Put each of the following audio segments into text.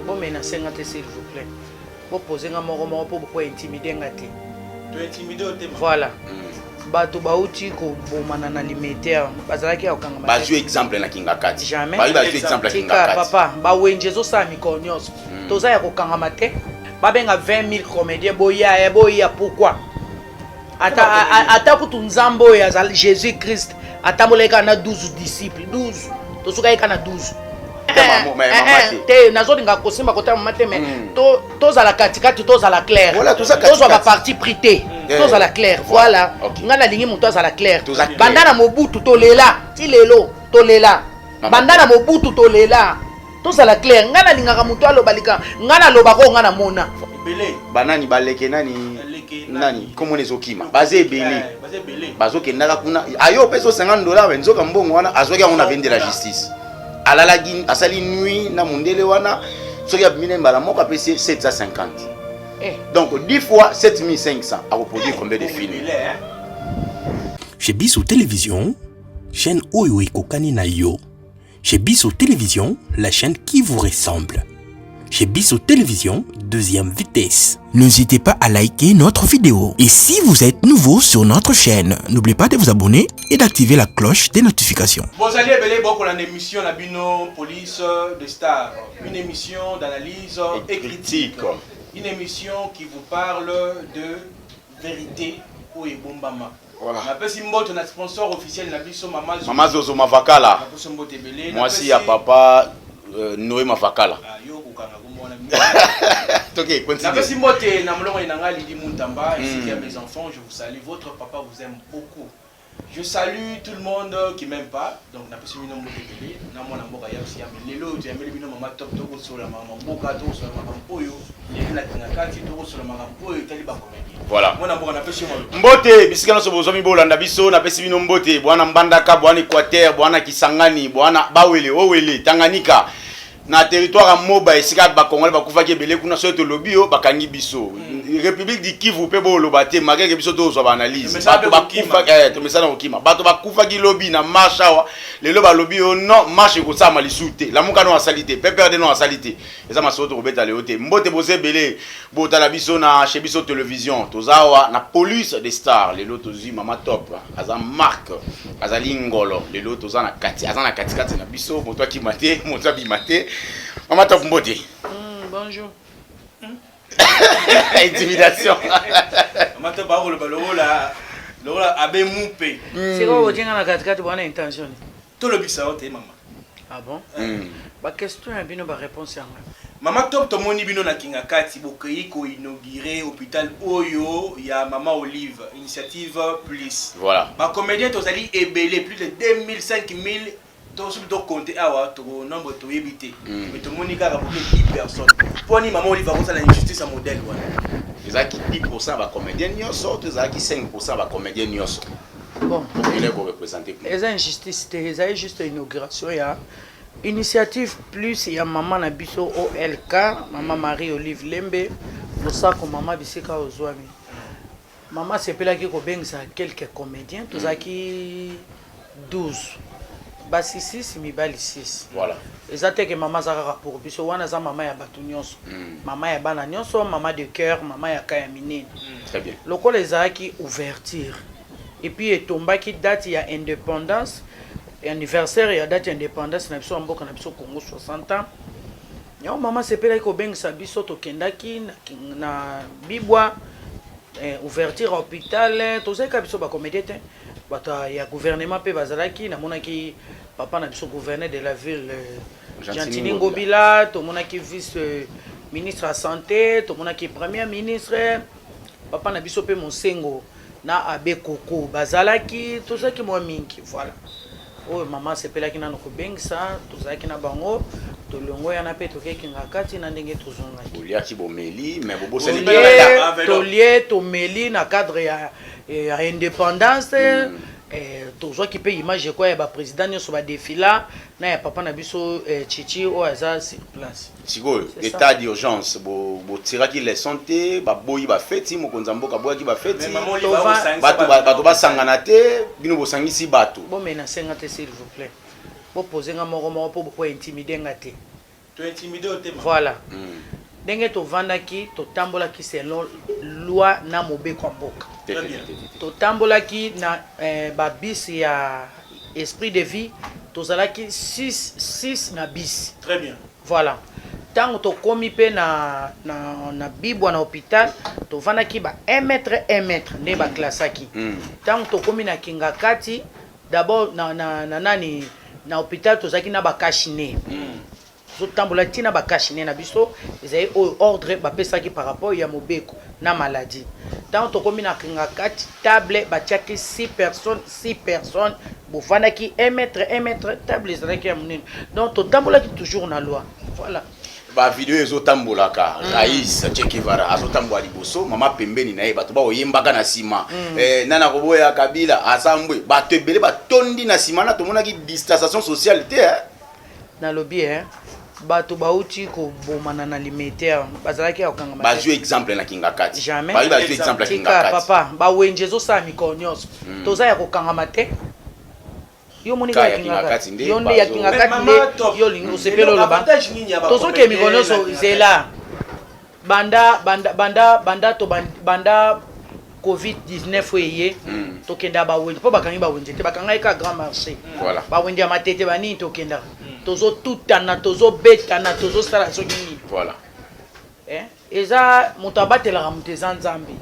Bomenacer nga te, s'il vous plaît. Bopose nga moko moko mpo boko intimider nga te. Voilà. Bato bauti kobomana na Limete bazalaki ya kokangama. Bazwi exemple na Kingakati. Jamais. Bazwi exemple ya Kingakati. Papa, bawenje ezosala mikolo nyonso. Toza ya kokangama te. Babenga 20 000 comédien, boya, boya pourquoi? Ata kutu Nzambe oyo azali Jésus Christ atambolaki kaka na 12 disciples, 12, tosukaki kaka na 12 te. Nazolinga kosimba kotala mama te, mais tozala katikati, tozala clair, tozwa baparti pris te, tozala clair. Voilà, ngai nalingi moto azala clair. Banda na Mobutu tolela, ti lelo tolela. Banda na Mobutu tolela, tozala clair. Ngai nalingaka moto aloba lika, ngai nalobaka oyo ngai namona. Banani baleke nani nani komona ezokima, baza ebele bazokendaka kuna. Ayo opesa 50 $, me nzoka mbongo wana azwaki yango na vende la justice. Alalaki, asali nuit na mondele wana. Soki abimi na mbala moko, apesi 750, donc 10 fois 7500, akoproduire combien de films? Chez Biso Télévision, chaîne oyo ekokani na yo. Chez Biso Télévision, la chaîne qui vous ressemble. Chez Biso Télévision, deuxième vitesse. N'hésitez pas à liker notre vidéo. Et si vous êtes nouveau sur notre chaîne, n'oubliez pas de vous abonner et d'activer la cloche des notifications. Bozali ebele bokolanda émission na bino Police de Star, une émission d'analyse et critique, une émission qui vous parle de vérité oyo ebombama. Napesi mbote na sponsor officiel na biso, Mama Mama Zozo Mavakala. Napesi mbote ebele. Mwasi ya papa Noé Mavakala. Yo kokanga komona. Toke, continue. Napesi mbote na molongo na ngai Lidi Muntamba ainsi qu'à mes enfants. Je vous salue, votre papa vous aime beaucoup. Je salue tout le monde qui m'aime pas. Donc napesi bino mbote ebele na mwana mboka Yabsi Yambe. Lelo toyambeli bino Mama Top. Tokosola makambo mboka, tokosola makambo oyo lelo na Kingakati, tokosola makambo oyo etali bacomédien. Mwana mboka, napesi yo maloba. Mbote bisika nyonso bozwami bolanda biso. Napesi bino mbote, bwana Mbandaka, bwana Équateur, bwana Kisangani, bwana Bawele, Owele, Tanganyika, na territoire ya Moba, esika bakongole bakufaki ebele kuna. Soki tolobi yo, bakangi biso. République du Kivu mpe boloba te, malgré biso tozwa baanalyse. Bato bakufaki, tomesana kokima. Bato bakufaki lobi na marche awa, lelo balobi yo non, marche ekosalama lisusu te. Lamuka no asali te, PPRD no asali te. Eza masolo tokobeta lelo te. Mbote, boza ebele botala biso na Chez Biso Télévision. Toza awa na Police des Stars. Lelo tozwi Mama Top, aza marque, azali ngolo. Lelo toza na kati, aza na katikati na biso. Moto akima te, moto abima te. Mama Top, mbote. Bonjour. Intimidation. Mama Top akoloba lokola lokola abe mupe. Sikoyo otinga na katikati, bwana, intention? Tolobisa yo te, mama. Ah bon? Baquestion ya bino, baréponse yango. Mama Top, tomoni bino na Kingakati, bokei koinaugurer hôpital oyo ya Mama Olive, Initiative Plus. Bacomédien tozali ebele, plus de 2000, 5000, soki tocompter awa, tokonombre toyebi te. Mais tomoni kaka boke 10 personnes. Mpo nini Mama Olive akosala injustice ya modèle wana? Ezalaki 10 ya bacomédien nyonso to ezalaki 5 ya bacomédien nyonso? Bon. Okende koreprésenter? Eza injustice te, ezali juste inauguration ya Initiative Plus ya mama na biso Olk, Mama Marie Olive Lembe. Losako mama, bisika ozwami. Mama asepelaki kobengisa quelques comédiens. Tozalaki 12, basi 6, mibali 6. Eza te ke mama aza kaka pour biso wana, aza mama ya bato nyonso, mama ya bana nyonso, mama de cœur, mama ya ka ya minene. Très bien. Lokola ezalaki ouverture et puis etombaki date ya indépendance, anniversaire ya date ya indépendance na biso ya mboka na biso Congo, 60 ans yango, mama asepelaki kobengisa biso. Tokendaki na Bibwa, ouverture ya hôpital. Tozalaki kaka biso bacomédien te, bato ya gouvernement mpe bazalaki. Namonaki papa na biso gouverneur de la ville, Gentiny Ngobila, tomonaki vice ministre ya santé, tomonaki premier ministre, papa na biso mpe Mosengo na abe Koko bazalaki. Tozalaki mwa mingi. Voilà, oyo mama asepelaki nano kobengisa, tozalaki na bango. Tolongo yana mpe tokekinga kati na ndenge tozongaki. Boliaki, bomeli, mais bobosani. Tolie, tomeli na cadre ya indépendance. Tozwaki mpe image ekwa ya baprésident nyonso badéfiler na ya papa na biso Chichi oyo aza sur place. Sikoyo état d'urgence, botiraki leçon te? Baboyi bafeti, mokonzi ya mboka aboyaki bafeti, bato basangana te, bino bosangisi bato. Bomenacer nga te, s'il vous plaît. Bopose nga moko moko mpo boko intimider nga te. To intimide yo te mama. Voilà. Ndenge tovandaki, totambolaki selon loi na mobeko ya mboka. Te, Très te, bien. te, te, te. Totambolaki na ba bus ya Esprit de vie, tozalaki 6 6 na bus. Très bien. Voilà. Tango tokomi pe na Bibwa na hopital, tovandaki ba 1 mètre 1 mètre nde ba classaki. Tango tokomi na Kingakati, d'abord na nani na hôpital tozalaki na ba cache-nez. Tozotambola ntina ba cache-nez na biso, ezali oyo ordre bapesaki par rapport ya mobeko na maladie. Tango tokomi na Kingakati, table batiaki 6 personnes, 6 personnes, bovandaki 1 mètre 1 mètre, table ezalaki ya monene. Donc totambolaki toujours na loi. Voilà. Ba video ezotambolaka, Raïs Che Guevara azotambola liboso, mama pembeni na ye, bato baoyembaka na nsima. Nani akoboya Kabila asambwe, bato ebele batondi na nsima na tomonaki distanciation sociale te, eh? Nalobi, bato bauti kobomana na Limete, bazalaki ya kokangama te. Bazwi exemple na Kingakati. Jamais. Bazwi exemple ya Tika Kingakati. Papa, bawenje ezosala mikolo nyonso, toza ya kokangama te. Yo moni Ka kaka ya Kingakati nde yo nde ya Kingakati Mais nde mama top. yo olingi osepeli Lelo oloba avantage nini ya ba tozoke mikolo comédien na nyonso Kingakati? zela banda banda banda banda to banda covid 19 oyo eye, tokendaka bawenze mpo bakangi bawenze te, bakangaki kaka grand marché. Bawenze ya Matete banini, tokendaka, tozotutana, tozobetana, tozosala soki nini. Eza moto abatelaka moto eza Nzambe,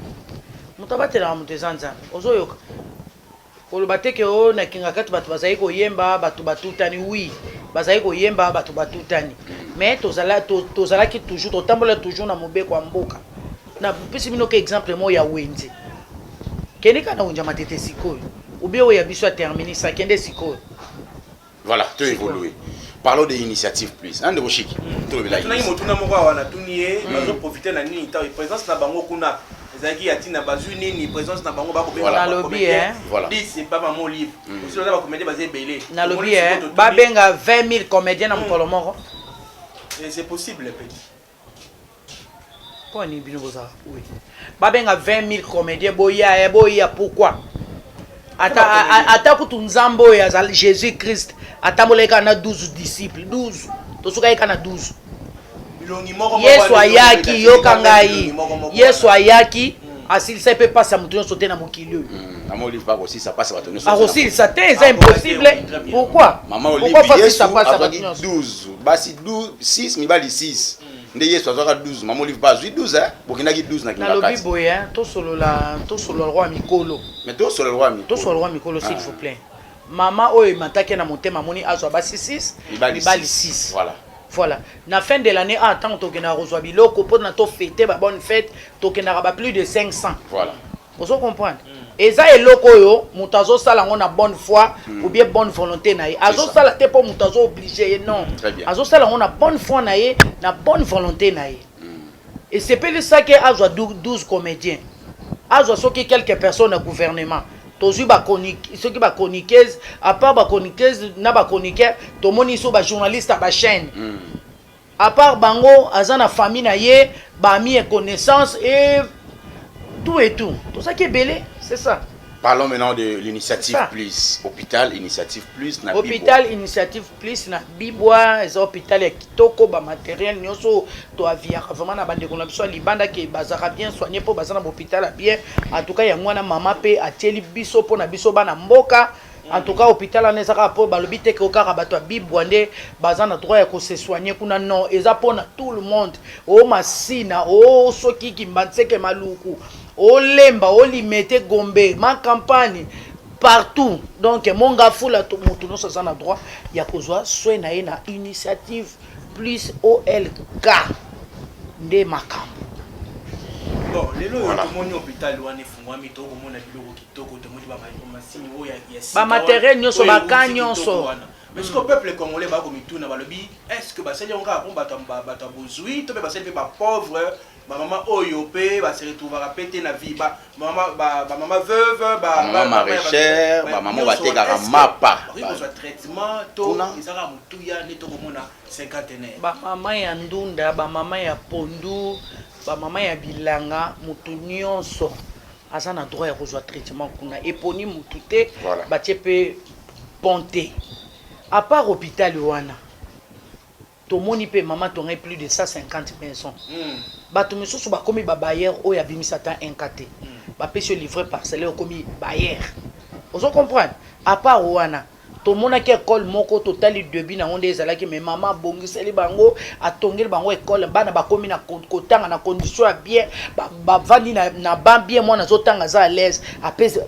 moto abatelaka moto eza Nzambe. Ozoyoka koloba te ke o na Kingakati bato bazali koyemba, bato batutani. Oui, bazali koyemba, bato batutani, mais tozalaki toujours, totambola toujours na mobeko ya mboka. Napesi bino ka exemple moko ya wenze. Kende kaka na wenze ya Matete sikoyo, obie oyo ya biso ya terminus, akende sikoyo. Voilà, to évoluer. Parlons de Initiative Plus, hein, ndeko Shiki, tolobela. Tunaki motuna moko awa, natuni ye bazoprofite na nini ntango présence na bango kuna ezalaki ya ntina, bazwi nini présence na bango? Bakobenga Nalobi, eh. 10 epa mama Olive osi, baza bacomédien, baza ebele. Nalobi, eh, babenga 20 000 comédien na mokolo moko. Et c'est possible, petit. Mpo nini bino bozala oui babenga 20 000 comédien, boya, boya, pourquoi? Ata kutu Nzambe oyo azali Jésus Christ atambolaki kaka na 12 disciples, 12, tosukaki kaka na 12. Bilongi moko moko. Yesu wana ayaki, ezobeta, yoka ngai, bilongi moko moko Yesu wana. ayaki, asilisa mpe mpasi ya moto nyonso te na mokili oyo. Mama Olive bakosilisa mpasi bato nyonso. Akosilisa te, eza Ah, impossible. oui, très bien. Pourquoi? Mama Olive, Pourquoi Yesu fasilisa mpasi ya bato azwaki nyonso? 12 basi, 12, 6 mibali, 6 nde Yesu azwaka 12, mama Olive bazwi 12, eh? Bokendaki 12 na Nalobi Kingakati. boye, hein, tosolola roi mikolo. Mais tosolola roi mikolo. Tosolola roi mikolo, s'il vous plaît. Mama oyo emataki na motema, amoni azwa basi 6, mibali mibali 6. 6. Voilà. Voilà, na fin de l'année, ah, ntango tokendaka kozwa biloko mpona tofete babonne fête, tokendaka ba plus de 500. Ozo comprendre, eza eloko oyo moto azosala yango na bonne foi ou bien bonne volonté na ye. Azosala te mpo moto azo oblige ye, non. Très bien. Azosala yango na bonne foi na ye, na bonne volonté na ye. Esepelisaki azwa 12 comédiens, azwa soki quelques personnes na gouvernement, tozwi soki bachroniqueuse, à part bachroniqueuse na bachroniqueur, tomoni so bajournaliste ya bachaîne. À part bango, aza na famille na ye, baamis et connaissance et tout et tout, tozalaki ebele, c'est ça. Parlons maintenant de l'Initiative Ça. Plus, hôpital Initiative Plus na Bibwa. Hôpital Initiative Plus na Bibwa eza hôpital ya kitoko, bamatériel nyonso. Toaviaka vraiment na bandeko na biso ya libanda ke bazalaka bien soigné mpo baza na bahôpital ya bien. En tout cas, yango wana mama mpe atieli biso mpo na biso bana mboka. En tout cas, hôpital wana eza kaka mpo balobi te ke kaka bato ya Bibwa nde baza na droit ya kose soigner kuna. Non, eza mpona tout le monde, o Masina, o soki Kimbanseke, Maluku, olemba, olimete, Gombe, Ma Campagne, partout. Donc Mont Ngafula, moto nyonso aza na droit ya kozwa soin na ye na Initiative Plus olk nde makambo. Bon, lelo oyo tomoni hôpital wana efungwami, tokomona biloko kitoko, tomoni bamasini oyo ya sika Bamatériel wana, nyonso, oyo baka euti nyonso. kitoko wana. Mais ce que peuple congolais bakomituna, balobi: est ce que basali yango kaka mpo bato ya bozwi to mpe basali mpe bapauvre, bamama oyo mpe base retrouvaka mpe te na vie, bamama veuve, Bamama maraîchère, bamama oyo batekaka mapa. Bakoki kozwa traitement to Kuna. ezaka motuya nde tokomona cinquantenaire? Bamama ya ndunda, bamama ya pondu, bamama ya bilanga, motu nyonso aza na droit ya kozwa traitement kuna. Eponi motu te. Batie mpe pont te. À part hôpital wana. Tomoni mpe mama atongai plus de 150 maisons. Bato misusu bakomi ba bailleur oyo abimisi ata un cas te. Bapesi yo livret parcellaire, okomi bailleur. Ozo comprendre? À part wana, tomonaki école moko, totali début nango nde ezalaki, mais mama abongiseli bango, atongeli bango école, bana bakomi na kotanga na condition ya bien, bavandi na ban bien, mwana azotanga aza à l'aise,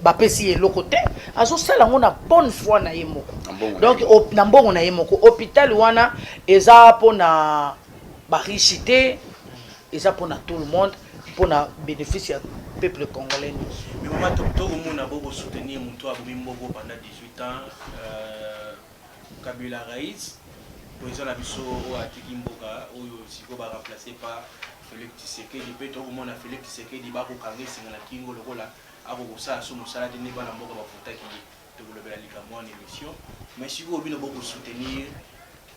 bapesi ye eloko te, azosala yango na bonne foi na ye moko. Donc na mbongo na ye moko. Hôpital wana eza mpona bariche te, eza mpona tout le monde, mpona bénéfice ya peuple congolais nyonso. Mais mama, tokomona bokosoutenir moto abomi mboko pendant 18 ans, Kabila Raïs, président na biso oyo atiki mboka oyo, sikoyo baremplace par Félix Tshisekedi. Mpe tokomona Félix Tshisekedi bakokanga esinga na kingo lokola akokosala so mosala te nde bana mboka bavotaki ye. Tokolobela likambo wana émission. Mais sikoyo bino bokosoutenir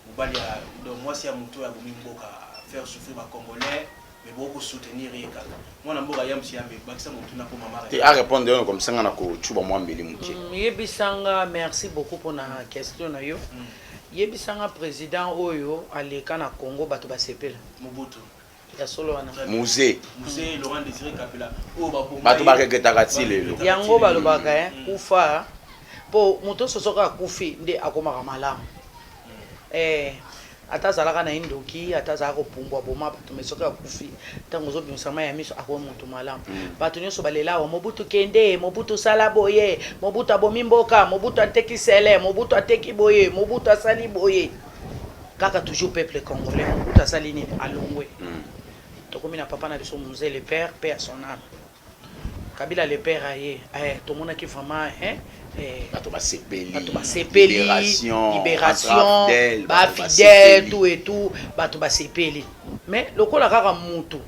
mobali ya, donc mwasi ya moto oyo abomi mboka, faire souffrir bacongolais, mais bokosoutenir ye kaka. Mwana mboka Yamsi Yambe, bakisa motuna mpo mama Te, arépondre yo comme sanga na kocuba mwa mbeli moke. Yebisanga, merci beaucoup mpona question na yo. Yebisanga, président oyo aleka na Congo bato basepela? Mobutu. Ya solo wana? Mzee. Mzee Laurent Désiré Kabila oyo baboma. Bato baregretaka ti lelo. Yango balobaka kufa mpo moto nyonso soki akufi nde akomaka malamu. Ata azalaka na ye ndoki, ata azalaka kopumbwa, boma bato, mais soki akufi, ntango ozobimisa mai ya miso, akomi moto malamu. Bato nyonso balela awa: "Mobutu kende, Mobutu sala boye, Mobutu abomi mboka, Mobutu ateki sele, Mobutu ateki boye, Mobutu asali boye." Kaka toujours peuple congolais, Mobutu asali nini? Alongwe. Tokomi na papa na biso Mzee le père, paix à son âme, Kabila le père aye. Tomonaki vraiment Bato basepeli. Bato basepeli, libération, bafidèle, tout et tout, bato basepeli. Mais lokola kaka mutu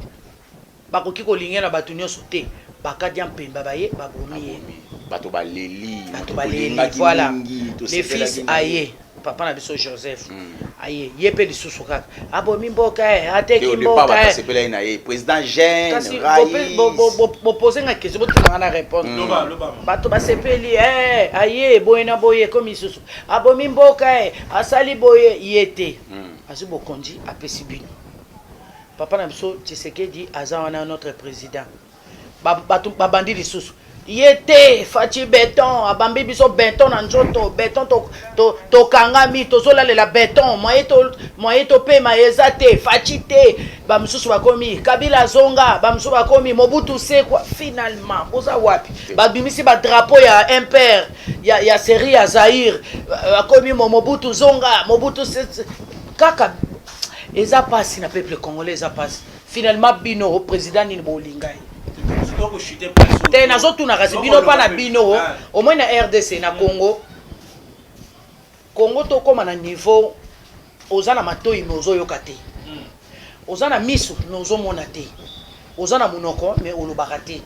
bakoki kolinga na bato nyonso te, bakadi ya mpemba baye babomi ye. Bato baleli. Bato baleli, voilà. Le fils aye, papa na biso Joseph aye, ye mpe lisusu kaka abomi mboka, ateki mboka. Basepelaki na ye, président jeune. Kasi bopose nga question, botinanga na répondre. Bato basepeli, aye boye na boye, ekomi lisusu abomi mboka, asali boye. Ye te azwi bokonzi, apesi bino. Papa na biso Tshisekedi aza wana, notre président. Bato babandi lisusu ye te, Fatshi béton, abambi biso béton na nzoto, béton, tokangami, tozolalela béton, moye topema eza te. Fatshi te, bamosusu bakomi Kabila azonga, bamosusu bakomi Mobutu sekwa. Finalement boza wapi? Babimisi badrapeau ya MPR ya série ya Zaire, bakomi Mobutu zonga, Mobutu kaka. Eza mpasi na peuple congolais, eza mpasi. Finalement bino, président nini bolinga ye te? Nazotuna kasi bino, mpa na bino, au moins na RDC, na Congo. Congo tokóma na niveau oza na matoi mais ozoyoka te, oza na miso mais ozomona te, oza na monoko mais olobaka te.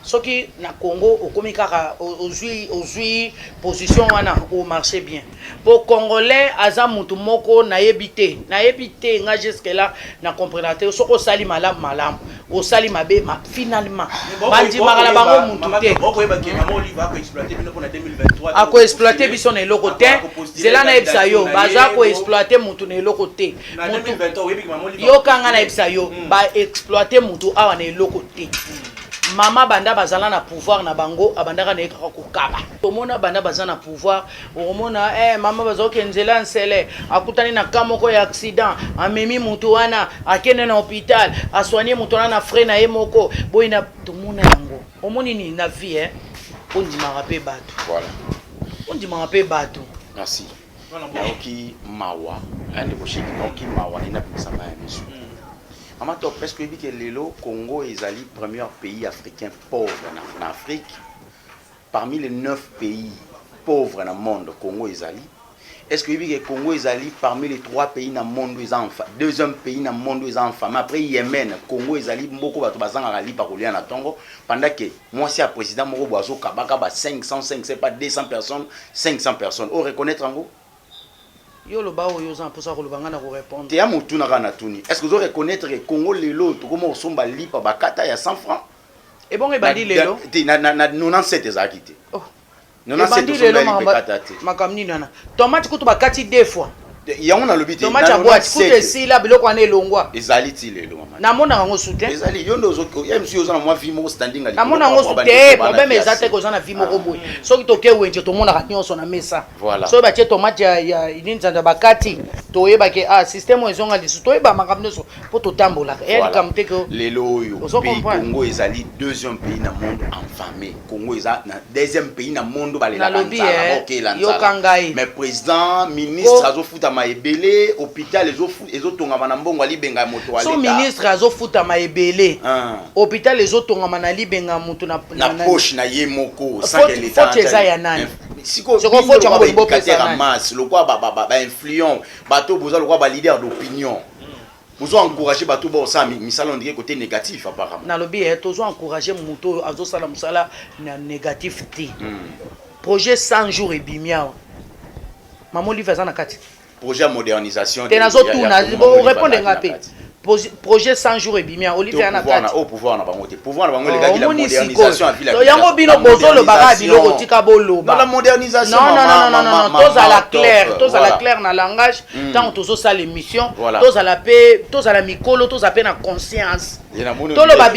Soki na Congo okomi kaka ozwi position wana, omarche bien. Po congolais aza mutu moko, nayebi te, nayebi te. Nga jusque là na comprendre te. Soki osali malamu, malamu, osali mabe, finalement bandimaka na bango mutu te. Akoexploite biso na eloko te. Nzela nayebisa yo, baza koexploite mutu na eloko te. Yokanga, nayebisa yo, baexploite mutu awa na eloko te. Mama, banda bazala na pouvoir na bango, abandaka na ye kaka kokaba. Tomona banda baza na pouvoir, okomona mama bazoke nzela nsele, akutani na ka moko ya accident, amemi mutu wana, akende na hôpital, asoigne mutu wana na frais na ye moko boye. Na tomona yango. Omoni nini na vie, ondimaka mpe bato. Ondimaka mpe bato. Merci. Nayoki mawa, ndeko Sheki, nayoki mawa, nini nabimisa mai ya miso. Mama Top, est ce que oyebi ke lelo Congo ezali premier pays africain pauvre na Afrique? Parmi les neuf pays pauvres na monde, Congo ezali. Est ce que oyebi ke Congo ezali parmi les trois pays na monde eza, deuxième pays na monde eza enfamé après Yémen? Congo ezali mboko bato bazangaka lipa kolia na ntongo, pendant ke mwasi ya président moko bo azokabaka ba 500, 500, pas 200 personnes, 500 personnes. O reconnaître yango? Yo loba oyo oza na mposa koloba, ngai na korépondre. Te, ya motuna kaka na tuni: est ce que ozo reconnaître ke Congo lelo tokoma kosomba lipa bakata ya 100 francs? Ebongo ebandi lelo? Te, na 97 ezalaki te. Oh. 97 tosomba lipa ekata te. Makambo nini wana? Tomate kutu bakati deux fois. Yango nalobi te. Tomate ya boîte kutu esila, biloko wana elongwa. Ezali ti lelo, mama. Namonaka yango su te. Ezali yo nde ozo msu, oza na mwa vie moko standing. Namona yango su te. Problème eza te, koza na vie moko boye. Soki toke wenze, tomonaka nyonso na mesa. Soki batie tomate ya nini, bakati, toyebake, ah, système oyo ezonga lisusu, toyeba makambo nyonso mpo totambolaka, eya likambo te ke. Lelo oyo pays Congo ezali deuxième pays na monde enfamé. Congo eza na deuxième pays na monde balelaka nzala, bakokela nzala. Ngai. Mais président, ministre azofutama ebele, hôpital ezotongama na mbongo alibenga ya moto. So ministre azofutama ebele, hôpital ezotongama na libenga ya moto. Na poche na ye moko. Faute eza ya nani? Sikoyo masse lokwa bainfluent, bato boza lokwa baleader d'opinion, bozo encourager bato bosala misala ondike côté négatif apparemment. Nalobi ye, tozo encourager moto oyo azosala mosala na négatif te. Projet 100 jours ebimi awa, mama Olive aza na kati. Projet ya modernisation. Te, nazotuna, répondre nga mpe. Projet 100 jours ebimi awa, Olive aza na kati. Au pouvoir na bango te, pouvoir na bango elekaki la modernisation ya ville. Yango bino bozolobaka biloko, tika boloba. La modernisation. Non, non, non, non, non, tozala clair, tozala clair na langage. Ntango tozosala émission, tozala mpe, tozala mikolo, tozala mpe na conscience. Toloba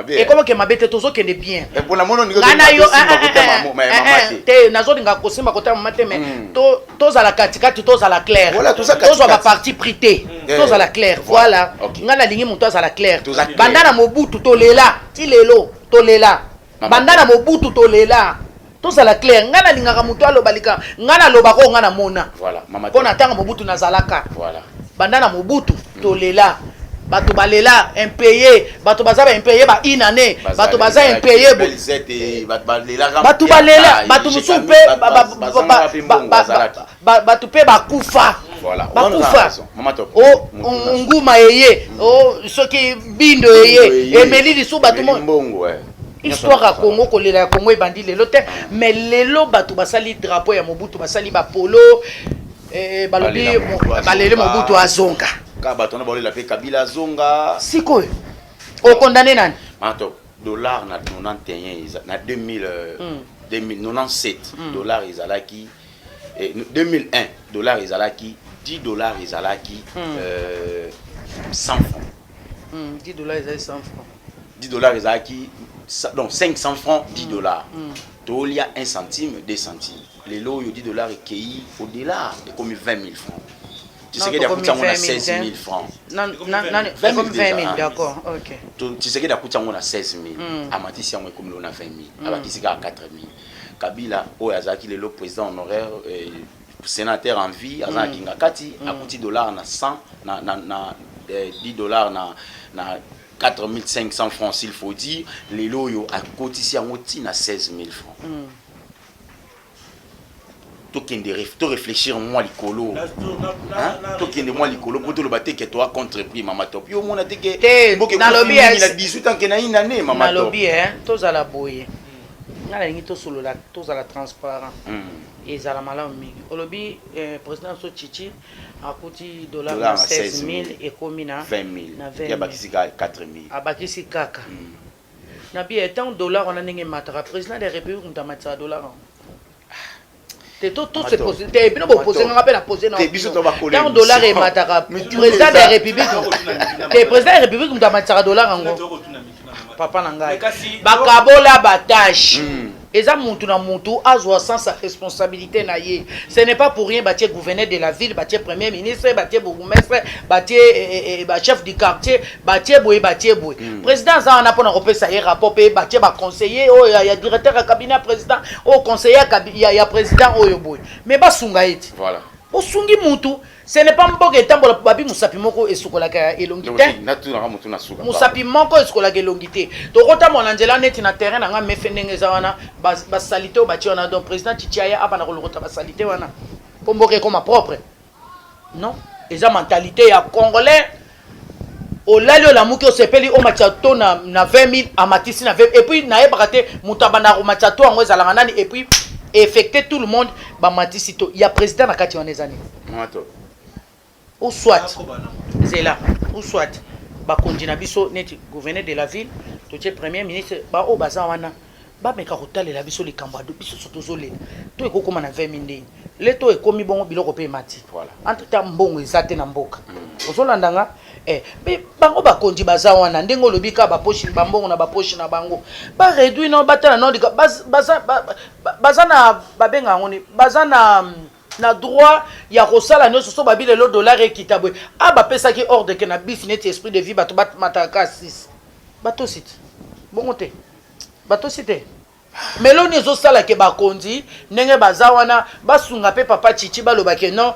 ekomoke mabe te, tozokende bien. Ngai na yo te, nazolinga kosimba kota mama te, mais tozala katikati, tozala clair, tozwa baparti pris te, tozala clair. Voilà, ngai nalingi moto azala clair. Banda na Mobutu tolela, ti lelo tolela. Banda na Mobutu tolela, tozala clair. Ngai nalingaka moto aloba lika, ngai nalobaka oyo ngai namona, mpo na ntango Mobutu nazalaka. Banda na Mobutu tolela, bato balela impayé, bato baza baimpayé ba une année, bato baza impayé, bato balela, bato mosusu mpe, bato mpe bakufa, bakufa. O nguma eye, o soki bindo eye emeli lisusu bato. Histoire ya Congo, kolela ya Congo ebandi lelo te. Mais lelo bato basali drapeau ya Mobutu, basali bapolo, balobi baleli Mobutu azonga. Ka bato wana baolela mpe Kabila azonga. Sikoyo okondane nani? Mato, dollar na 91 eza na 2000, 2097 dollar ezalaki, 2001 dollar ezalaki 10 $ ezalaki 100 francs. 10 $ ezali 100 francs. 10 $ ezalaki donc 500 francs, 10 $. Tolia 1 centime, 2 centimes. Lelo oyo 10 $ ekei au-delà, ekomi 20 000 francs. Tshisekedi akuti yango na 16 000 francs. 20 000, d'accord, ok. Tshisekedi akuti yango na 16 000, amatisi yango, ekomi lelo na 20 000, abakisi kaka 4 000. Kabila oyo azalaki lelo président honoraire, sénateur en vie, aza na kinga kati, akuti dollar na 100 na 10 $ na 4500 francs s'il faut dire. Lelo oyo akotisi yango ntina 16 000 francs. Tokende toréfléchir mwa likolo, tokende mwa likolo mpo toloba te ke toa contre prix. Mama Top, yo omona te ke mboka na 18 ans ke na une année, mama Top? Nalobi tozala boye, ngai nalingi tosolola, tozala transparent, ezala malamu mingi. Olobi président so Tshitshi akuti dollar na 16 000, ekomi na 20 000, abakisi kaka 4 000. Abakisi kaka na bi etant dollar wana ndenge emataka. Président de la République moto amatisaka dollar yango te. Te, bino bopose nganga mpe na pose. Ntango dollar emataka, président de la République te, président ya République moto amatisaka dollar yango. Papa na ngai, bakabola batâches, eza mutu na mutu azwa sens ya responsabilité na ye. Ce n'est pas pour rien batie gouverneur de la ville, batie premier ministre, batie bourgmestre, batie bachef du quartier, batie boye, batie boye. Président aza wana mpona kopesa ye rapport, mpe batie baconseiller oyo ya directeur ya cabinet ya président, oyo conseiller ya président oyo boye, mais basunga ye ti. Osungi mutu, ce n'est pas mboka etambola. Babi mosapi moko esukolaka elongi te. Mosapi moko esukolaka elongi te. Tokotambola na nzela neti na terrain na nga mefe, ndenge eza wana, basalite oyo batie wana. Donc président Tshitshi aya, abanda kolokota basalite wana mpo mboka ekoma propre. Non, eza mentalité ya Congolais. Olali, olamuki, osepeli, omatisa to na 20 000, amatisi na 20. Et puis nayebaka te moto abandaka komatisa to yango ezalaka nani. Et puis affecter tout le monde, bamatisi to ya président na kati wana, eza nini? Ou soit nzela, ou soit bakonzi na biso neti gouverneur de la ville, totie premier ministre, baoyo baza wana. Bameka kotalela biso likambo ya biso so tozolela to ekokóma na 20 000 ndeni le to ekomi bongo, biloko mpe emati. Entre temps mbongo eza te na mboka. Ozolanda nga? Eh, me bango bakonzi baza wana, ndenge olobi kaka bapoche, bambongo na bapoche na bango, baréduit no, batala no baza na, babenga yango ni, baza na droit ya kosala nyonso. So babi lelo dollar ekita boye, a bapesaki ordre ke na bus neti Esprit de Vie bato bamataka ka 6, batosi te, bongo te, batosi te. Meloni ezosala ke bakonzi ndenge baza wana basunga mpe papa Chichi, baloba ke non,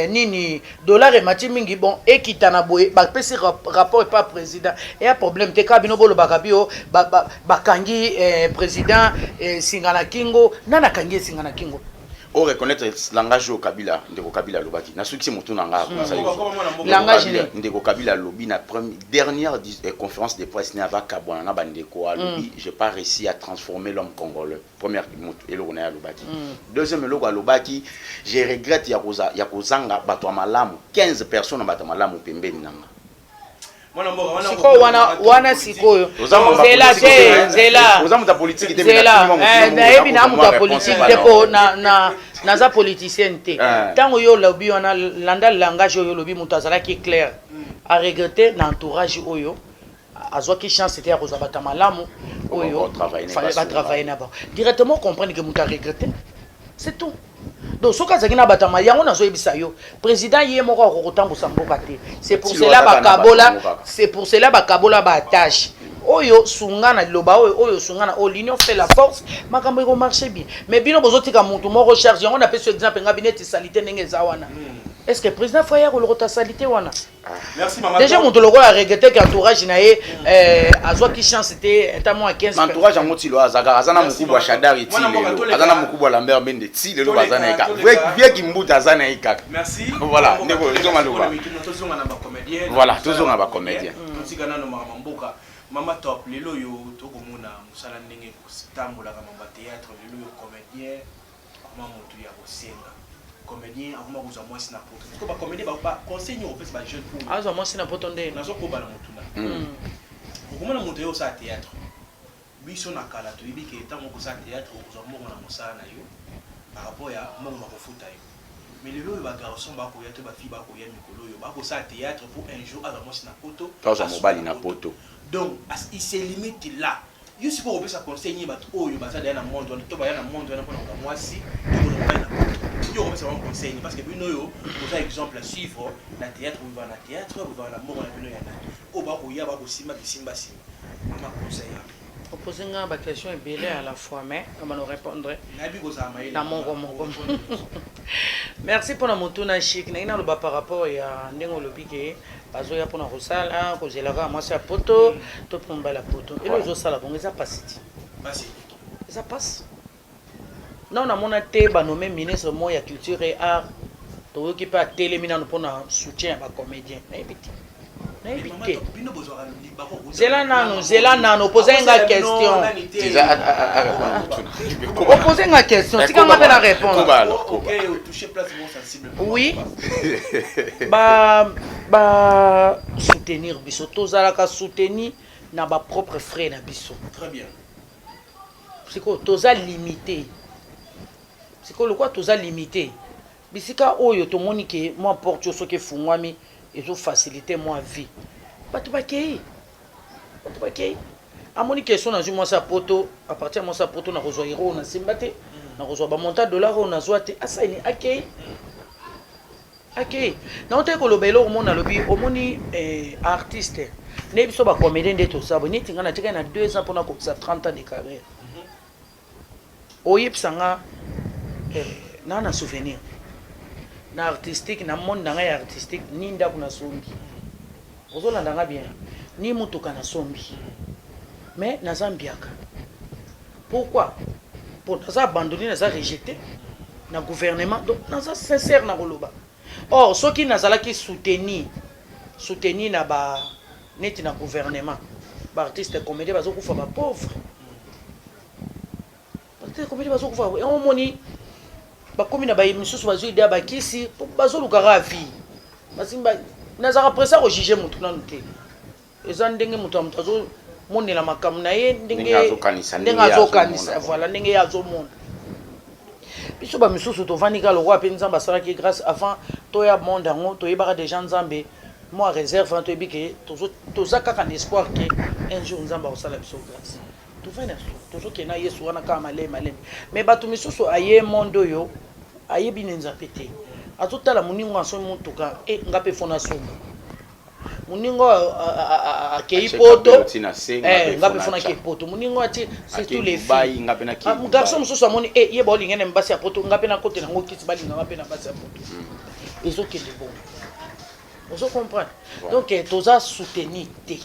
nini, dollar emati mingi, bon, ekita na boye, bapesi rapport epa président, eya problème te. Kaka bino bolobaka bio bakangi président singa na kingo. Nani akangi ye singa na kingo? O reconnaître langage oyo Kabila, ndeko Kabila alobaki? Nasukisi motu na nga. Langage nini? Ndeko Kabila alobi na première dernière conférence de presse ne avakabwana na bandeko, alobi: "J'ai pas réussi à transformer l'homme congolais." Première motu eloko na ye alobaki. Deuxième eloko alobaki: "Je regrette ya kozanga bato ya malamu, 15 personnes na bato ya malamu pembeni na nga." Sikoyo wana sikoyo, nzela te, nzela. Oza moto ya politike te? Nzela, nayebi na moto ya politike te, mpo naza politicienne te. Ntango yo olobi wana, landa langage oyo olobi, moto azalaki clair, aregrete na entourage oyo azwaki chance te ya kozwa bato ya malamu oyo batravaille na bango directement. Comprendre que moto aregrete, c'est tout. Donc soki azalaki na bato ya yango, nazoyebisa yo, président ye moko akoki kotambusa mboka te. C'est pour cela bakabola, c'est pour cela bakabola baattache oyo sunga na liloba oyo, oyo sunga na oyo. L'union fait la force, makambo ekomarche bien. Mais bino bozotika motu moko charge yango. Napesi exemple nga bino eti saleté ndenge eza wana, est ce que président faut aya kolokota saleté wana? Déjà moto lokola aregrete ke entourage na ye azwaki chance te ata mwa 15. Entourage yango ti lelo aza kaka, aza na mokubwa Shadari ti lelo, aza na mokubwa Lambert Mende ti lelo, baza na ye kaka, vie Kimbuta aza na ye kaka. Voilà, ndeko, ezonga loba. Voilà, tozonga bacomédien. Totika nano makambo mboka. Mama Top, lelo oyo tokomona mosala ndenge kotambolaka, mambo ya théâtre, lelo oyo comédien akoma motu ya kosenga, comédien akoma kozwa mwasi na poto. Parce que bacomédien, baconseil nini opesa bajeune oyo? Azwa mwasi na poto nde? Nazokoba na motuna. Okomona moto oyo osala théâtre, biso na kala toyebi ke ntango okosala théâtre, okozwa mbongo na mosala na yo par rapport ya mbongo bakofuta yo. Mais lelo oyo bagarçon bakoya to bafille bakoya mikolo oyo bakosala théâtre pour un jour azwa mwasi na poto. To azwa mobali na poto. Donc il se limite là. Yo sikoyo kopesa conseil nini bato oyo baza deya na monde wana to baya na monde wana mpona kozwa mwasi to kozwa mobali na poto? Yo kopesa bango conseil nini? Parce que bino oyo boza exemple à suivre na théâtre, bovivaka na théâtre, bovivaka na mbongo na bino ya nani oyo bakoya bakosimba bisimbasimba. Mama, conseil ya? Opose nga baquestion ebele à la fois, mais na répondre Nayebi kozala mayele. na moko moko. Merci mpona motuna, Chik. Ndenge naloba par rapport ya ndenge olobi ke bazoya mpona kosala, kozela kaka mwasi ya poto to mpo mobali ya poto, elo ezosala bongo, eza pasi ti. Pasi. Eza pasi. Non, namona te banome ministre moko ya culture et art, toyoki mpe atelemi nano mpona soutien ya bacomédien. Nayebi te, nayebi te. Bino bozwaka libako. Zela nano, zela nano, opoze nga question. Opoze nga question, tika nga mpe na répondre. Ok, otouche place moko sensible. Oui, ba ba soutenir biso, tozalaka soutenir na bapropre frais na biso. Très bien. Sikoyo toza limité, sikoyo lokola toza limité, bisika oyo tomoni ke mwa porte oyo soki efungwami ezofacilite mwa vie, bato bakei, bato bakei. Amoni question: nazwi mwasi ya poto, à partir ya mwasi ya poto nakozwa euro oyo nasimba te, nakozwa bamontant dollar oyo nazwa te. Asaini, akei, akei. Naotaki koloba eloko moko, nalobi omoni artiste nde biso bacomédien nde toza boye. Neti ngai natikali na 2 ans mpona kokisa 30 ans de carrière. Oyebisa nga naa na souvenir na artistique, na monde na ngai ya artistique, ni ndako nasombi, ozolanda nga bien, ni motuka nasombi, mais naza mbiaka. Pourquoi? Po naza abandonné, naza rejeté na gouvernement. Donc naza sincère na koloba, or soki nazalaki soutenu na ba neti na gouvernement, baartiste comédien bazokufa bapauvre, baartiste comédien bazokufa. Yango omoni bakomi na baye misusu bazwi idée ya bakisi, bazolukaka vie. Nazalaka pressé kojuge motu nanu te. Eza ndenge moto ya moto azo monela makambo na ye ndenge Ndenge azokanisa, ndenge ndenge ye azokanisa, azomona. voilà, ndenge ye azomona. Biso bamisusu tovandi kaka lokola mpe Nzambe asalaki grâce avant toya monde yango, toyebaka déjà Nzambe mwa réserve wana, toyebi ke toza kaka na espoir ke un jour Nzambe akosala biso grâce. Tovandi na tozokende na Yesu wana kaka malemi malemi. Mais bato misusu aye monde oyo, ayebi ne Nzambe te, azotala moningo asombi motuka, e nga mpe fo nasomba. Moningo oyo akei Atie poto, kabelo ti na se, nga eh, mpe nga fo mpe fo natya. nake poto. Moningo atie, surtout Akei les Dubai, filles. nga mpe nakei Ah, garçon Dubai. mosusu amoni e ye baolinga na basi ya poto, nga mpe nakotela yango kiti, balinganga mpe na basi ya poto. Ezokende bongo, ozo comprendre? Voilà. Donc toza soutenir te,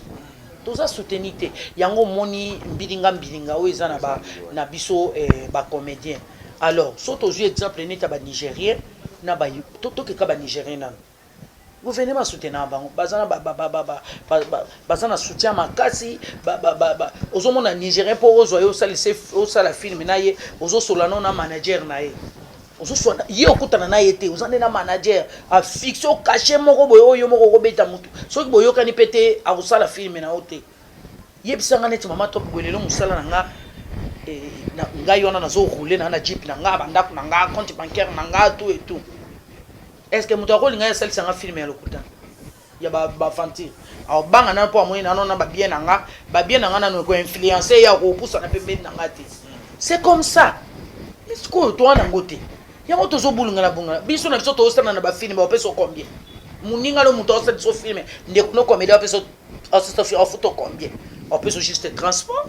toza soutenir te. Yango omoni mbilinga mbilinga oyo eza na, ba, na biso bacomédien. Alors so tozwi exemple neti ya banigérien na ba, tokeka banigérien nano, gouvernement asoutenaka bango, baza na baza na soutien makasi. Ozomona Nigérien, mpo ozwa ye osalisa, osala film na ye, ozosola no na manager na ye, ozoswana ye, okutana na ye te, oza nde na manager afixe o cachet moko boye oyo moko okobeta motu. Soki boyokani mpe te, akosala film na yo te. Yebisanga neti mama Top boye, lelo mosala na nga, ngai wana nazoroule na jeep na nga, bandako na nga, compte bancaire na nga, tout et tout. Est ce que moto akolinga ye asalisanga film ya lokuta ya baventure? Aobanga nano mpo amoni nano na babien na nga, babien na nga nano ekoinfluence ye, akopusana pembeni na nga te. C'est comme ça. Mais sikoyo toa nango te, yango tozobulungana bungana biso na biso. Tozosala na bafilm, bapesa combien? Moninga no moto aosala biso film, ndeko no comédien, apesa afuta combien? Apesa juste transport.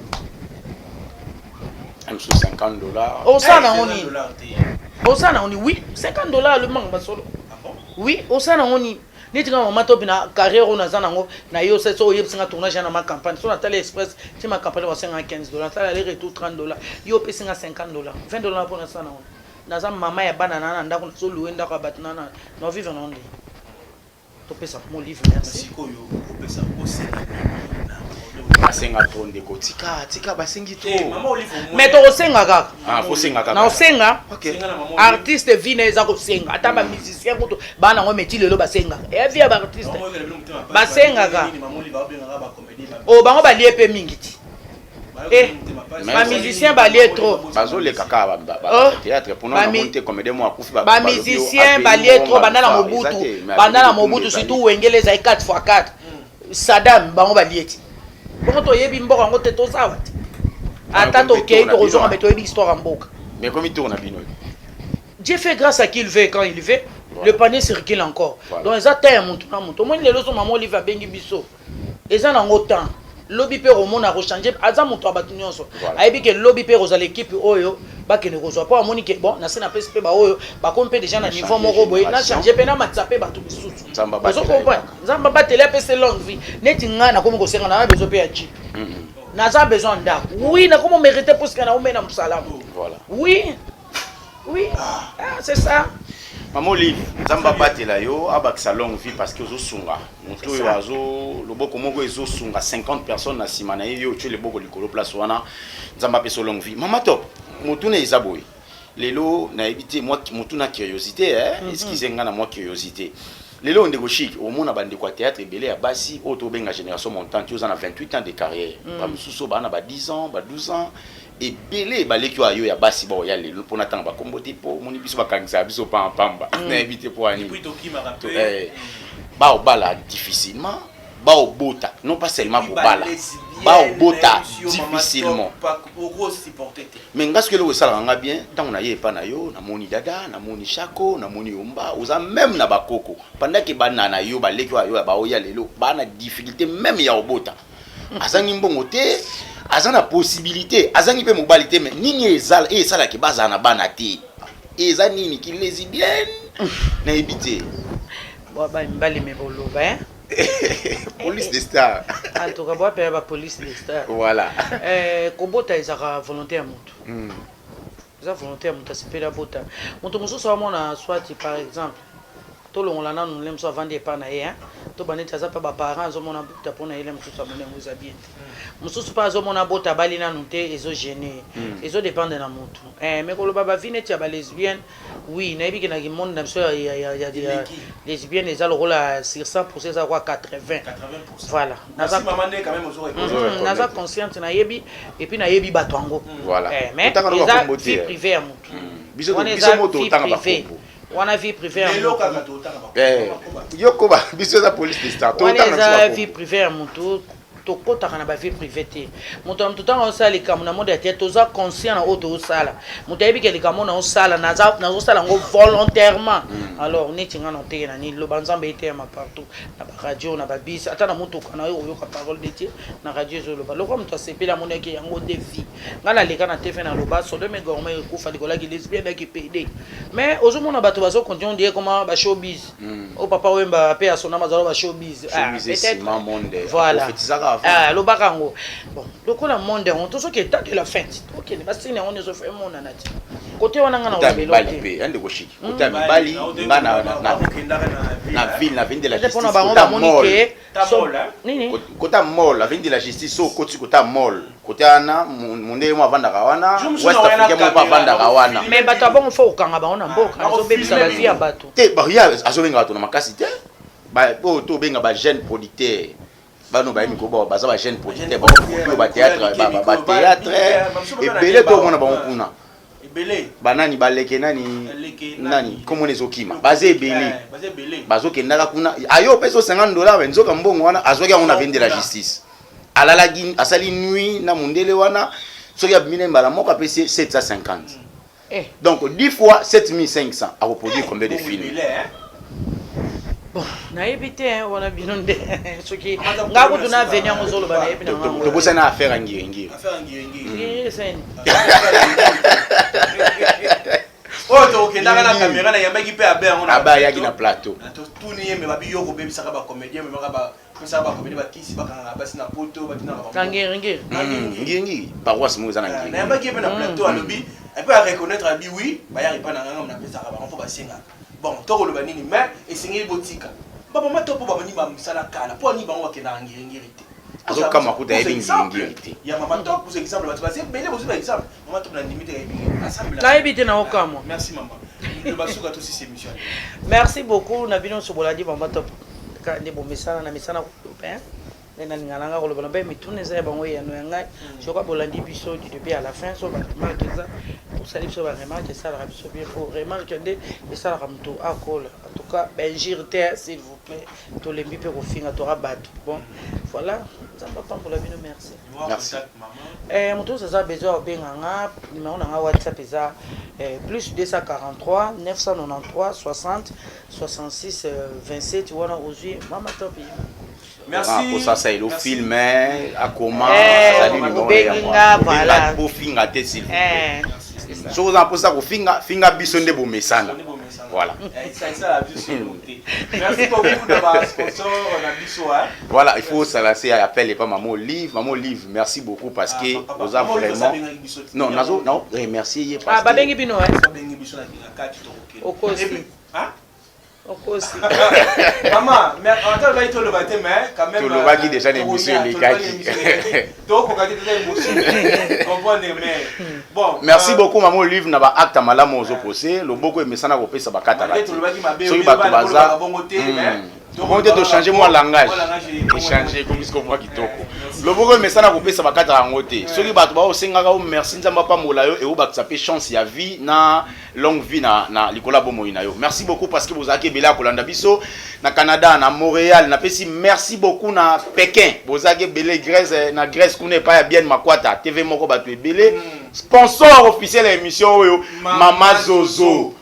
Mosusu 50 $. Osala nango nini? Osala nango nini? Oui, 50 $, alobimanga masolo. Oui, osala nango nini? Neti nga mama Topi, na carrière oyo naza nango na yo, so oyebisinga tournage ya na ma campagne, so natali express ti ma campagne, basenganga 15 $, natali aller retour 30 $, yo opesinga 50 $, 20 $ mpo nasala nango. Naza mama ya bana na ndako, nazoluwe ndako ya bato na vivre nango nde topesa mo livre. Merci. Sikoyo okopesa, osenga na Basenga trop, ndeko, tika, tika, basengi trop. Mama Olive. Mais tokosenga kaka. Ah, kosenga kaka. Na osenga. Ok. Artiste, vie na eza kosenga. Ata bamusicien kutu bana yango meti lelo basengaka, eya vie ya baartiste, basengaka. O bango balie mpe mingi ti. Bamusicien balie trop. Bazoleka kaka. Oh. Théâtre mpona namoni te comédien mo akufi. Bamusicien balie trop banda na Mobutu, banda na Mobutu, surtout Wengele ezali 4 fois 4 Sadam, bango balie ti. Bongo toyebi mboka yango te, tozawa te. Ata tokei, tokozonga, me toyebi histoire ya mboka. Mais komi tour na bino. Dieu fait grâce à qui il veut, quand il veut. Voilà. Le panier circule encore. Voilà. Donc eza temps ya motu na motu. Omoni lelo so mama Olive abengi biso, eza nango temps. Lobi mpe komona kochange, aza moto ya bato nyonso. Voilà. Ayebi ke lobi mpe kozala équipe oyo bakende kozwa, mpo amoni ke bon, nase napesi mpe baoyo bakomi mpe déjà na niveau moko boye, na génération. change mpe, namatisa mpe bato misusu. Nzambe abatela Ozo comprendre? ye kaka. Nzambe abateli, apesi longue vie. Neti ngai nakomi kosenga na besoin mpe ya jeep, naza besoin ya ndako. Oui, nakomi mérité puisque naomei na mosala. Voilà. Oui, ah, c'est ça. Mama Olive, Nzambe abatela yo, abakisa longue vie, parce que ozosunga moto oyo azo loboko moko ezosunga 50 personnes na nsima na ye, yo otie loboko likolo place wana. Nzambe apesa yo longue vie. Mama Top, motuna eza boye lelo, nayebi te, motuna curiosité, eh? Excuse nga na mwa curiosité. Lelo, ndeko Chic, omona bandeko ya théâtre ebele ya basi oyo tobenga génération montante, oza na 28 ans de carrière, bamosusu oyo baa na ba 10 ans, ba 12 ans, ebele baleki oyo ayo ya basi baoya lelo, mpona ntanga bakombo te, mpo omoni biso bakangisaka biso pambapamba, nayebi te mpo ya nini. Baobala difficilement, baobota, non pas seulement kobala, baobota difficilement. Mais nga soki eloko esalaka nga bien, ntango naye epa na yo, namoni dada, namoni Shako, namoni Yomba, oza même na bakoko, pendant ke bana na yo, baleki oyo ayo baoya lelo, baa na difficulté même ya kobota. Azangi mbongo te, aza na possibilité, azangi mpe mobali te, mais nini esalaki bazala na bana te? Eza nini? Kilesbienne, nayebi te. Mibali me boloba, hein? Police des stars. En tout cas boapela bapolice des stars. Voilà. Kobota ezalaka volonté ya motu. Eza volonté ya moto, asepeli abota. Moto mosusu amona, soit par exemple Tolongola nanu le mosusu avandi epa na ye hein. To ba neti aza pa ba parents azomona abota po na ye le mosusu amoni yango eza bien te. Mosusu pe azomona abota abali nanu te ezo gener ye. Ezo dependre na mutu. Eh mais koloba ba vie neti ya ba lesbiennes oui nayebi ke na ki monde na biso ya ya ya ya ya lesbienne eza lokola sur 100% eza lokola 80. Voilà. Naza Merci maman nde quand même ozo reconnaître. Naza consciente nayebi et puis nayebi batu yango. Voilà. Eh mais Otanga na eza bakombo te, vie eh. privee ya mutu. Biso Wana biso eza moto vie otanga privee. bakombo. Wana vie privee ya Lelo mutu. kaka totanga ba. Eh, yo koba biso eza police de star. Wana Totanga biso eza bakombo. vie privee ya mutu tokotaka na ba vie privee te. Moto na moto ntango azosala likambo na monde ya te toza conscient na oyo tozosala. Moto ayebi ke likambo oyo nazosala naza nazosala yango volontairement. Alors neti nga na oteke na nini loba Nzambe eteyama partout na ba radio na ba bus ata na motuka na yo oyoka parole de Dieu na radio ezoloba. Lokola moto asepeli amonaki yango nde vie. Nga naleka na TV naloba Sodome et Gomorrhe ekufa likolo ya ki lesbienne ya ki pede. Mais ozomona bato bazo continuer on dirait comment ba showbiz. Oh papa Wemba pe asona mazalo ba showbiz. Ah, Showbiz peut-être. ciment monde. Voilà. Prophétisaka avant. Ah, lobaka yango. Bon, lokola monde yango tozoki état de la fin. Tokende ba signe yango nyoso fe monana ti. Côté wana nga na Kota olobelo mibali te. pe, ya ndeko Shiki. Kota mibali nga na na na ville na avenue de la Peut-être justice. pona bango Kota bamoni mall. ke Ta so- mall, hein? nini? Kota mall, avenue de la justice so okoti kota mall. Kota wana mundele mo avandaka wana, Jour mosusu West na wana Africain moko caméra, avandaka na wana. Mais bato ya bongo faut kokanga bango na mboka, Ah, azobebisa ba vie ya bato. Te, ba ya azobenga bato na makasi te. Ba oyo tobenga ba jeune producteur. Bano baye mikolo ba baza ba jeune producteur, ba produire ba théâtre, ba théâtre ebele tomona bango kuna. Ebele. Banani baleke nani Baleke, nani nani. komona ezokima baza ebele Eh, baza ebele. bazokendaka kuna ayo opesi 50 dollars me nzoka mbongo wana azwaki yango na avenue de la justice alalaki asali nuit na mondele wana soki abimi na ye mbala moko apesi ye 750 Eh. donc 10 fois 7500 akoproduire combien de Bongo films? ebele, hein? Bon, nayebi te hein, wana bino nde soki Amata nga kutu na problème avenue yango ozoloba nayebi na ngango. Tobosani na affaire ya ngiringiri. Affaire ya ngiringiri. Ngiri eseni. Oyo tokokendaka na caméra nayambaki mpe abe yango na Abe ayaki na plateau. Na totuni ye me babi yo kobebisaka bacomédien memaka bapesaka bacomédien bakisi bakangaka basi na poto batinaka bango. Na ngiringiri. Na ngiringiri. Ngiringiri paroisse moko eza na ngiringiri. Nayambaki ye mpe na plateau alobi epe areconnaître abi oui bayaka epai na nganga napesaka bango mpo basengaka. Bon tokoloba nini mais esengeli botika bamama to mpo babandi bamisala kala mpo ani bango bakendaka ngiringiri te. Azokama kuta ayebi ngiringiri te. Ya mama top vous exemple bato baza ebele bozwi ba exemple mama top nandimi te ayebi asambela. Nayebi te na okamwa. Merci mama loba suka tosisi émission. Merci beaucoup na bino nyonso bolandi mama top kaka nde bomesana na mesana koloba hein. Nde nalinga na nga koloba na mpe mituna eza ya bango eyano ya ngai. Soki bolandi biso du début à la fin so ba remarque eza osali biso ba remarque esalaka biso bien po remarque nde esalaka moto akola. En tout cas ba injure te hein, s'il vous plaît tolembi mpe kofinga toka bato. Bon voilà Nzambe apambola bino merci. Merci. Eh, moto nyonso aza besoin ya kobenga nga numéro na nga WhatsApp eza eh, plus 243 993 60 66 27 wana ozwi mama top ye. Merci. Kosasa elo film akoma Eh, azali numéro obengi ya nga, mwa. voilà. Bofinga te s'il vous plaît. Eh, c'est ça. Soki oza na mposa kofinga finga biso nde bomesana. Voilà. Merci beaucoup na ba sponsor na biso hein. Voilà, il faut se lancer à appel et pas maman Olive. Maman Olive, merci beaucoup parce que oza vraiment. Non, nazo non remercier ye parce Ah, babengi bino hein. Babengi biso na kinga kati tokokende. Okosi. Et puis, hein? Okosi. Maman, mais ata olobaki toloba te mais quand même Tolobaki déjà na émission elekaki. Tokoka te toza émotion. Comprendre mais bon. Merci beaucoup maman Olive na ba acte malamu ozo posé, loboko emesana kopesa bakata Malgré kati. tolobaki mabe, Soki oyebi bato bana baza bolobaka bongo te, mais Bongo te tochange mwa langage. Mwa langage, Échanger comme ce mwa kitoko. Merci. Loboko emesana kopesa bakata yango te. Soki bato baosengaka yo merci Nzambe apambola yo eobakisa mpe chance ya vie na longue vie na likolo ya bomoi na yo. Merci beaucoup parce que bozalaki ebele ya kolanda biso na Canada, na Montréal, napesi merci beaucoup na Pékin. Bozalaki ebele Grèce, na Grèce kuna epai ya Bien Makwata, TV moko bato ebele. Sponsor officiel ya émission oyo, Mama Mama Zozo. Zozo.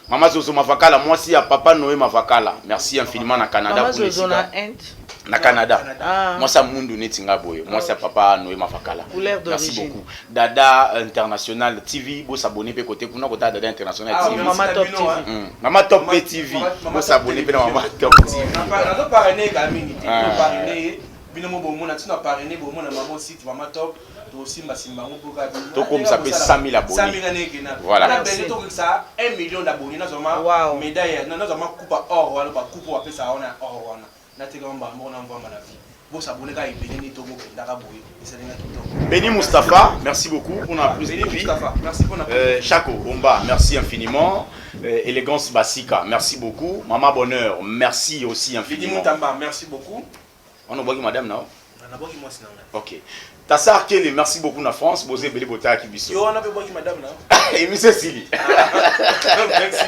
Mama Zozo Mavakala, mwasi ya Papa Noé Mavakala. Merci infiniment na Canada Mama kuna Zozo na esika. Inde. Na Canada. Ah. Mwasi ya mundu neti nga boye. Mwasi ya Papa Noé Mavakala. Couleur Merci d'origine. beaucoup. Dada International TV, bo s'abonner pe côté kuna kota Dada International Ah, TV. merci Mama na Top bino, TV. hein. Mama Top Mama- TV. Mama- Mama Bo s'abonner Top pe na Mama Télévision. Top TV. Nazoparrainer kaka mingi te. Ah. Nazoparrainer ye. Bino mo bomona tina parrainer, bomona maman site, maman top, tosimba simba yango mpo kaka Tokomisa mpe 100 000 abonnés. 100 000 ane ekenda. Voilà. Na Merci. bene tokokisa 1 million d'abonnés, nazwama médaille, nazwama coupe ya or wana, bacoupe oyo bapesaka wana ya or wana, natekama mbala moko na mvwamba na vie. Bosabone kaka ebele nde tokokendaka boye, esalinga kitoko. Benny Mustapha, merci beaucoup pour la prise Benny de vie. Mustapha, merci pour la Chaco Omba, merci infiniment. Élégance Basika, merci beaucoup. Maman Bonheur, merci aussi Lidi infiniment. Mutamba, merci beaucoup. On a madame, non? Nabwaki mwasi na ngai. Ok. Tassar Kele, merci beaucoup na France. Bosé Beli Bota Kibiso. Yo wana mpe bwaki madame na Et Monsieur Sili. Merci.